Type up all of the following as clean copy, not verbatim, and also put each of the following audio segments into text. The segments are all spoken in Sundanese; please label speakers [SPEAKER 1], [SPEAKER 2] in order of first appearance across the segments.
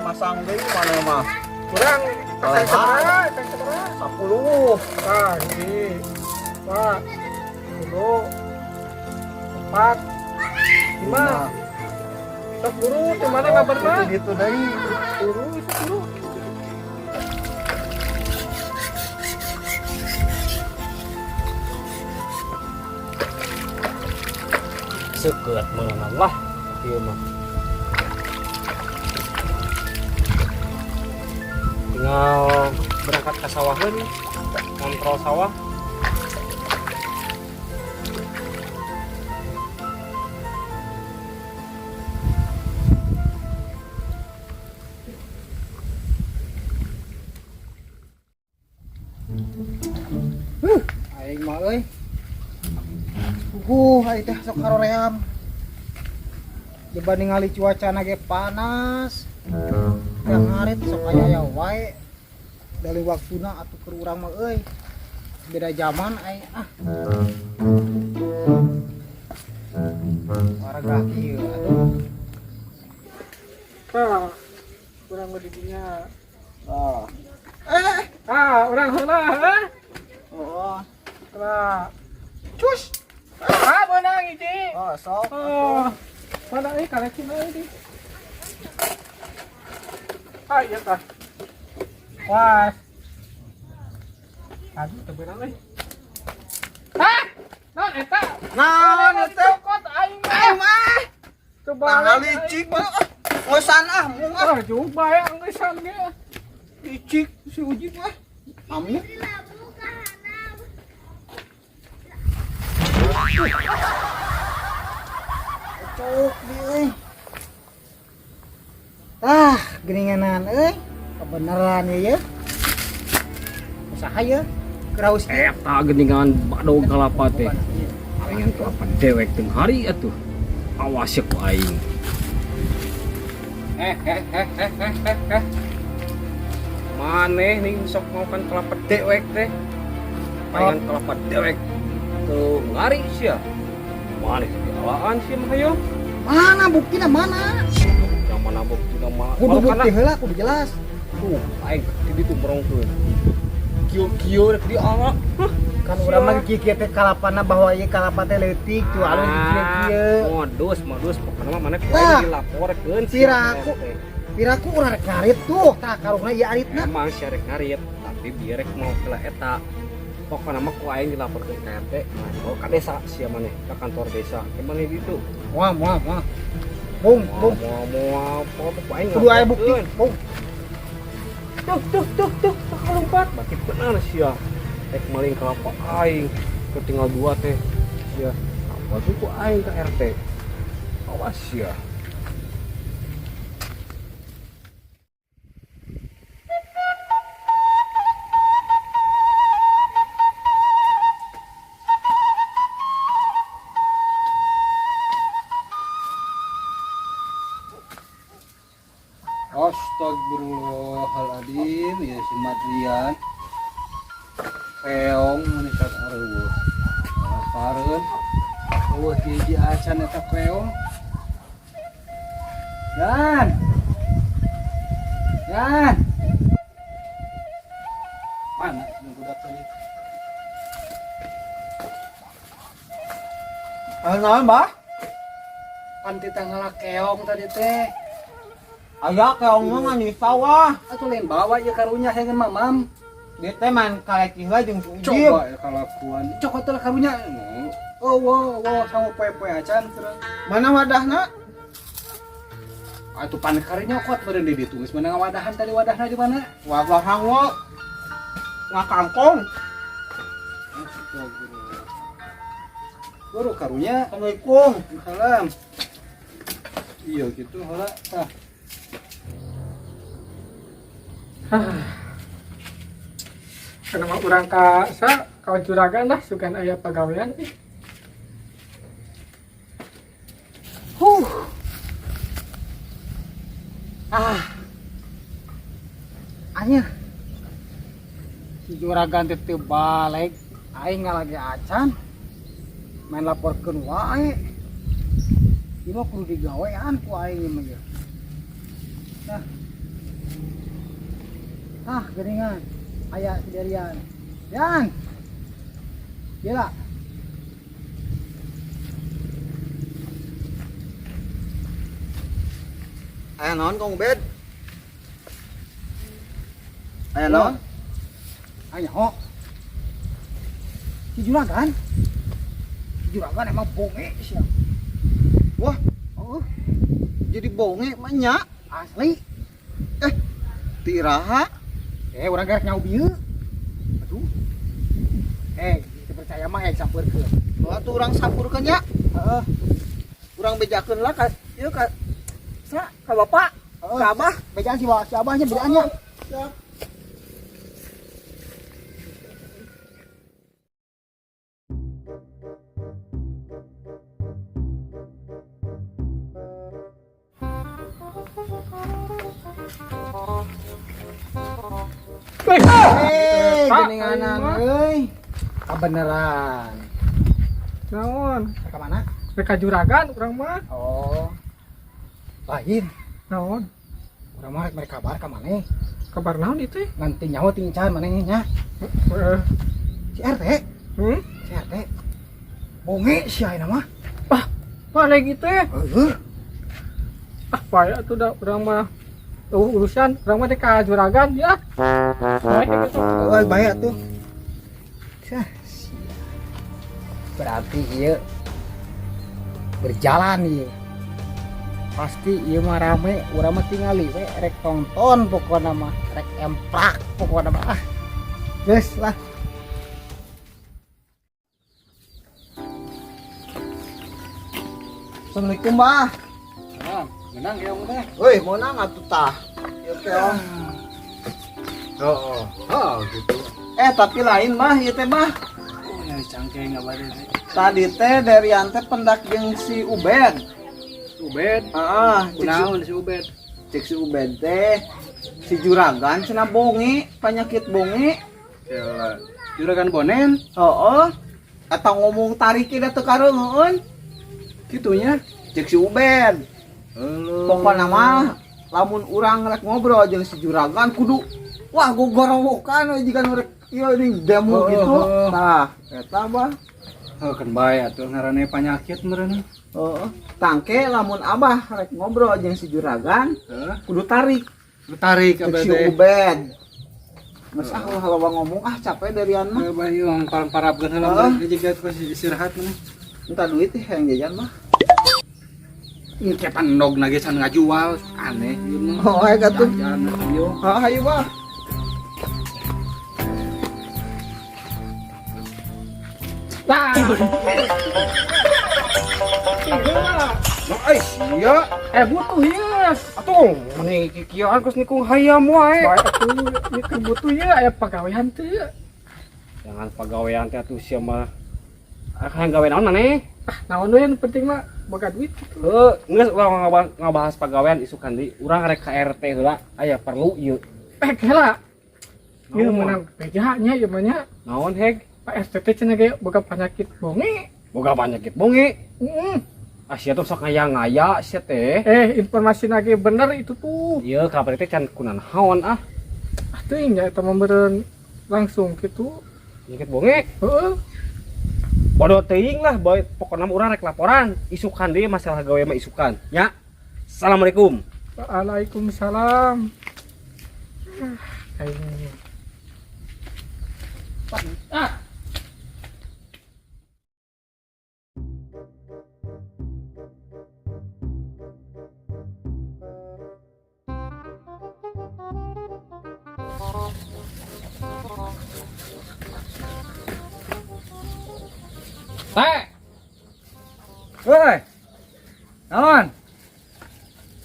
[SPEAKER 1] Masang deui mana mah.
[SPEAKER 2] Kurang
[SPEAKER 1] Leha.
[SPEAKER 2] sabaraha? Tang sabaraha?
[SPEAKER 1] 10.
[SPEAKER 2] Tah, hiji, dua, tilu, empat, lima. Sok buru, di mana kabarna?
[SPEAKER 1] Gitu deui.
[SPEAKER 2] Buru, sok buru.
[SPEAKER 3] Seukeut meunang lah ieu mah. Tinggal berangkat ke sawah nih, kontrol sawah.
[SPEAKER 4] Aing mah euy. Aing teh sok karoream. Dibanding ningali cuaca ge panas. Yang ngarit sok aya aya wae. Dari waktuna atuh keur urang mah euy. Beda zaman aing ah. Warga kieu atuh.
[SPEAKER 2] Tah, urang mah di dinya.
[SPEAKER 4] Ah. Eh,
[SPEAKER 2] Ah, urang heula, heuh.
[SPEAKER 4] oh.
[SPEAKER 2] Tah.
[SPEAKER 4] Cus.
[SPEAKER 2] Ah, meunang hiji.
[SPEAKER 4] Oh, sok.
[SPEAKER 2] Oh, mana euy kalekin euy di. Ah, iya tah. Was. Aduh, teu beunang euy. Hah? Naon eta?
[SPEAKER 1] Naon eta?
[SPEAKER 2] Dicokot aing mah.
[SPEAKER 1] Aing mah.
[SPEAKER 2] Coba
[SPEAKER 1] Tanggal licik mah. Ngosan ah, mung ah.
[SPEAKER 2] Ah, coba ya angeusan ge.
[SPEAKER 1] Licik si Ujib mah. Amin.
[SPEAKER 4] Cuk di euy. Tah, geuninganan euy. Kebenaran ya ye. Usaha ya. Keraus ieu.
[SPEAKER 3] Eta geuningan badog kalapa teh. Aing kelapa dewek teu hari atuh. Awas ya ku aing. Eh eh eh eh eh eh eh. Maneh nih sok makan kelapa dewek teh. Palingan kelapa dewek teu ngari sia. Maneh teh dialaan sia mah hayo.
[SPEAKER 4] Mana buktina mana?
[SPEAKER 3] Yang mana buktina mah.
[SPEAKER 4] Kudu bukti heula, kudu jelas.
[SPEAKER 3] Tuh, aing di ditu merongkeun. Kieu-kieu rek diala. Hah,
[SPEAKER 4] Kan urang mah kieu teh kalapana bahwa ieu kalapa teh leutik tuh alus kieu-kieu.
[SPEAKER 3] Modus, modus pokokna mah maneh ku
[SPEAKER 4] Tah.
[SPEAKER 3] aing dilaporkeun
[SPEAKER 4] Piraku.
[SPEAKER 3] teh.
[SPEAKER 4] Piraku urang rek ngarit tuh, tah karungna ieu aritna.
[SPEAKER 3] Emang sia rek ngarit, tapi biar rek mau ke eta. Pokokna mah ku aing dilaporkeun ka RT, mau ka desa sia maneh, ka kantor desa. Ke maneh ditu.
[SPEAKER 4] Moal moal moal. Bung, bung.
[SPEAKER 3] Moal moal pokokna ku aing
[SPEAKER 4] Kudu aya bukti,
[SPEAKER 3] ngelaporkeun.
[SPEAKER 4] bung.
[SPEAKER 3] Tuh tuh tuh tuh, tuh lompat. Berarti bener sia. Rek maling kelapa aing. Ketinggal dua teh. Sia. Apa tuh ku aing ke RT. Awas sia.
[SPEAKER 5] Astagfirullahaladzim, ya si Madrian keong meningkat areueuh. Lapareun. Eueuh hiji acan eta keong. Yan. Yan. Mana nu budak tadi?
[SPEAKER 1] Ah, naon, Bah?
[SPEAKER 5] Pan titah ngala keong tadi teh.
[SPEAKER 1] Aya keong mah ngan di sawah.
[SPEAKER 5] Atuh lain bawa ieu karunya hayang mamam.
[SPEAKER 1] Dia teh man kalekih lah jeung si Ujib.
[SPEAKER 5] Coba ya kalakuan. Cokot lah karunya. Oh, wow, wow, sama poe-poe acan terus.
[SPEAKER 1] Mana wadahna?
[SPEAKER 5] Atuh pan kari nyokot meureun di ditu geus meunang wadahan tadi wadahna di mana?
[SPEAKER 1] Wadah hango. Ngakangkong.
[SPEAKER 5] Astagfirullah. Buru karunya.
[SPEAKER 1] Assalamualaikum.
[SPEAKER 5] Salam. Iya gitu heula tah.
[SPEAKER 2] Karena mah urang ka sa ka juragan lah sugan aya pagawean ih.
[SPEAKER 4] Huh. Ah. Anya. Si juragan teh teu balik, aing ngalagi acan. Main laporkeun wae. Ieu mah kudu digawean ku aing ieu mah ieu. Nah. Ah, geuningan. Aya si Derian. Yan. Gila.
[SPEAKER 1] Aya naon Kang Ubed? Aya naon?
[SPEAKER 4] Aya ho. Si juragan. Si juragan emang bonge sia.
[SPEAKER 1] Wah,
[SPEAKER 4] Oh,
[SPEAKER 1] jadi bonge mah nya.
[SPEAKER 4] asli.
[SPEAKER 1] Ti iraha.
[SPEAKER 4] Urang gerek nyau bieu. Aduh. Teu percaya mah sampeurkeun.
[SPEAKER 1] Wah, tuh urang sampurkeun nya.
[SPEAKER 4] Heeh.
[SPEAKER 1] Urang bejakeun lah ka ieu ka sa ka bapak,
[SPEAKER 4] Heeh.
[SPEAKER 1] ka abah.
[SPEAKER 4] Bejaan si si abahnya bejaannya.
[SPEAKER 1] Siap.
[SPEAKER 4] Geuninganan euy. Kabeneran.
[SPEAKER 2] Naon?
[SPEAKER 4] Ka mana?
[SPEAKER 2] Rek ka juragan urang mah.
[SPEAKER 4] Oh. Lain.
[SPEAKER 2] Naon?
[SPEAKER 4] Urang mah rek mere kabar ka maneh.
[SPEAKER 2] Kabar naon itu?
[SPEAKER 4] Nganti nyaho tincan maneh nya.
[SPEAKER 2] Heeh.
[SPEAKER 4] Si RT,
[SPEAKER 2] Hmm?
[SPEAKER 4] si RT. Bonge si ayeuna mah.
[SPEAKER 2] Pak lagi teh.
[SPEAKER 4] Heuh.
[SPEAKER 2] Ah, payah tuh dah urang mah. Tuh urusan urang mah teh ka juragan ya. Baik gitu.
[SPEAKER 4] Euy, bae atuh. Sah, sia. Berarti ieu berjalan ieu. Pasti ieu mah rame, urang mah tingali we rek tonton pokona mah, rek emprak pokona mah. Ah. Geus lah.
[SPEAKER 1] Assalamualaikum, Bah.
[SPEAKER 5] Menang keong teh.
[SPEAKER 1] Woi, meunang atuh tah. Ieu keong.
[SPEAKER 5] Oh, oh, gitu.
[SPEAKER 1] Tapi lain mah ieu teh mah.
[SPEAKER 5] Oh, nyari cangkeng enggak bade teh.
[SPEAKER 1] Tadi teh Derian teh pendak jeung si Ubed.
[SPEAKER 5] Ubed.
[SPEAKER 1] Heeh,
[SPEAKER 5] Kunaon si Ubed?
[SPEAKER 1] cek si Ubed teh si juragan cenah bonge, penyakit bonge.
[SPEAKER 5] Kela. Juragan Bonen
[SPEAKER 1] Heeh. Atau ngomong tarik da teu kareungeun.
[SPEAKER 5] kitunya.
[SPEAKER 1] Cek si Ubed.
[SPEAKER 5] Halo.
[SPEAKER 1] Pokokna mah lamun urang rek ngobrol jeung si juragan kudu wah gogorowokan we jiga nu rek ieu nih demo
[SPEAKER 5] Oh,
[SPEAKER 1] gitu.
[SPEAKER 5] oh.
[SPEAKER 1] Tah, eta bah.
[SPEAKER 5] Oh, kan bae atuh ngaranna penyakit meureun.
[SPEAKER 1] Heeh. Tangke lamun abah rek ngobrol jeung si juragan
[SPEAKER 5] Heeh.
[SPEAKER 1] kudu tarik
[SPEAKER 5] Lu tarik
[SPEAKER 1] cek
[SPEAKER 5] abah
[SPEAKER 1] si
[SPEAKER 5] teh.
[SPEAKER 1] Ubed. Geus ah ulah loba ngomong ah capek Derian mah.
[SPEAKER 5] Heuh, bae ieu parang-parapkeun heula
[SPEAKER 1] Heeh.
[SPEAKER 5] meureun jiga terus istirahat mah.
[SPEAKER 1] Minta duit teh yang jajan mah.
[SPEAKER 5] Engke pandog na ge can ngajual, aneh ieu mah.
[SPEAKER 1] Oh, aya atuh.
[SPEAKER 5] Jajan ieu.
[SPEAKER 1] Ah, hayu bah.
[SPEAKER 2] Tah.
[SPEAKER 3] Eh, sia.
[SPEAKER 2] Butuh ieu.
[SPEAKER 3] Atuh, meni kikieuan geus nikung hayam wae.
[SPEAKER 2] Bae atuh ieu keur butuh ieu aya pagawean teu.
[SPEAKER 3] Jangan pagawean teh atuh sia mah. Ah, hayang gawe naon maneh?
[SPEAKER 2] Ah, naon we nu penting mah boga duit gitu.
[SPEAKER 3] Heuh, geus urang ngabahas pagawean isukan deui. Urang rek ka RT heula, aya perlu ieu.
[SPEAKER 2] Kela. Ieu
[SPEAKER 3] Naon?
[SPEAKER 2] meunang beja nya ieu mah nya.
[SPEAKER 3] Naon heg?
[SPEAKER 2] Pak RT teh cenah ge boga penyakit bonge.
[SPEAKER 3] Boga penyakit bonge.
[SPEAKER 2] Heeh.
[SPEAKER 3] Ah, sia tuh sok ngaya-ngaya sia teh.
[SPEAKER 2] Informasi lagi bener itu tuh.
[SPEAKER 3] Ieu kabar teh can kunaon ah.
[SPEAKER 2] Ah, teuing nya eta mah meureun langsung gitu.
[SPEAKER 3] Penyakit bonge.
[SPEAKER 2] Heeh.
[SPEAKER 3] Bodoh teuing lah, boy. Pokokna mah urang rek laporan. Isukan deui masalah gawe mah isukan. Nya. Assalamualaikum.
[SPEAKER 2] Waalaikumsalam. Ah, aing. Ah.
[SPEAKER 3] Teh.
[SPEAKER 5] Woi. Naon?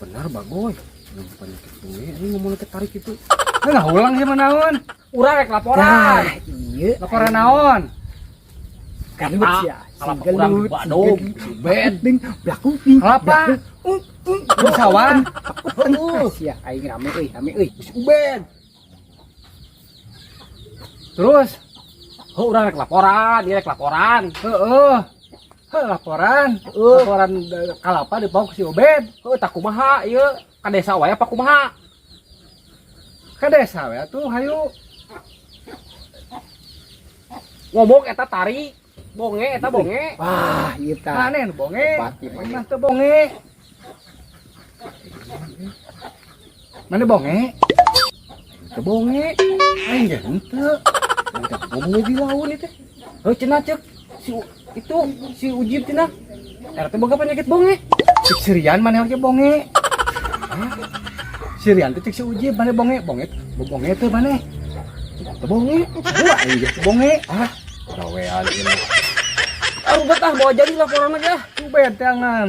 [SPEAKER 3] Benar bagoy. Yang penyakit bonge ini ngomong tarik itu.
[SPEAKER 5] Nah, ulang sih mah naon?
[SPEAKER 3] Urang rek laporan.
[SPEAKER 4] Tah, ieu
[SPEAKER 5] Laporan naon?
[SPEAKER 4] Gelut sia.
[SPEAKER 3] Kalapa urang
[SPEAKER 4] Gelut,
[SPEAKER 3] badog,
[SPEAKER 4] si
[SPEAKER 3] bed.
[SPEAKER 4] Ding, belakang ding.
[SPEAKER 5] Kalapa?
[SPEAKER 4] Ung,
[SPEAKER 5] Di sawah.
[SPEAKER 4] sia aing rame euy, rame euy.
[SPEAKER 1] Si Ubed.
[SPEAKER 5] Terus,
[SPEAKER 3] Heuh, urang rek laporan, dia rek laporan.
[SPEAKER 5] heeh. Heuh, laporan. Laporan kalapa dibawa ke si Ubed.
[SPEAKER 3] Heuh, tak kumaha ieu ka desa wae apa kumaha?
[SPEAKER 5] Ka desa we atuh hayu.
[SPEAKER 3] Ngomong eta tari. Bonge eta bonge.
[SPEAKER 4] Wah, ieu tah.
[SPEAKER 5] Maneh nu bonge.
[SPEAKER 4] Hebat ieu mah.
[SPEAKER 5] Mah teu bonge. Mana bonge? Teu bonge. Aing ge henteu.
[SPEAKER 3] Ngomongnya di laun itu. Heuh cenah ceuk si itu si Ujib cenah. RT boga penyakit bonge.
[SPEAKER 5] Cek Sirian maneh oge bonge. Hah? Sirian teh cek si Ujib maneh bonge, bonge, bonge teu maneh. Teu bonge. Wah, aing ge teu bonge. Ah, gawean ieu mah.
[SPEAKER 3] Ah, rubet ah, bawa jadi laporan aja.
[SPEAKER 5] Tubed tangan.